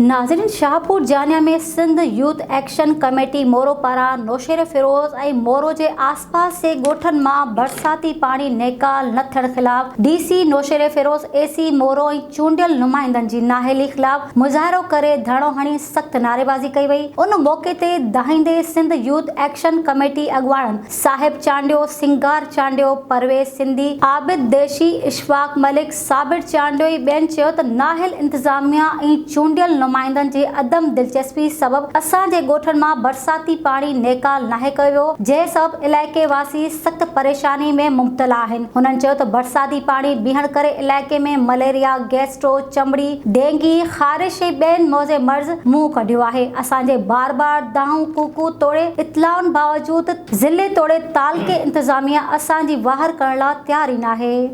ناظرين Shahpur Jania ۾ Sindh youth action committee Moro پاران نوشهروفيروز ۽ مورو جي آسپاس جي ڳوٺن مان برساتي پاڻي نيڪال نه ٿيڻ خلاف D C Naushahro Feroze A C Moro ۽ چونڊيل نمائندن جي نااهلي خلاف مظاهرو ڪري ڌرڻو هڻي سخت نعريبازي ڪئي وئي ان موقعي تي دانهيندي سنڌ يوٿ ايڪشن ڪميٽي اڳواڻن صاحب چانڊيو، سنگار چانڊيو، پرويز سنڌي، عابد ديشي، اشفاق ملڪ، صابر چانڊيو ۽ ٻين چيو ته نااهل انتظاميا ۽ چونڊيل نمائندن جي عدم دلچسپي سبب اسان جي ڳوٺن مان برساتي پاڻي نيڪال ناهي ڪيو ويو جنهن سبب علائقي واسي سخت پريشاني ۾ مبتلا آهن هنن چيو ته برساتي پاڻي بيهڻ ڪري علائقي ۾ مليريا، گيسٽرو، چمڙي، ڊينگي، خارش ۽ ٻين موذي مرض منهن ڪڍيو آهي اسان جي بار بار دانهون ڪوڪون توڙي اطلاعن باوجود ضلعي توڙي تعلقي انتظاميا اسان جي واهر ڪرڻ لا تيار ئي ناهي.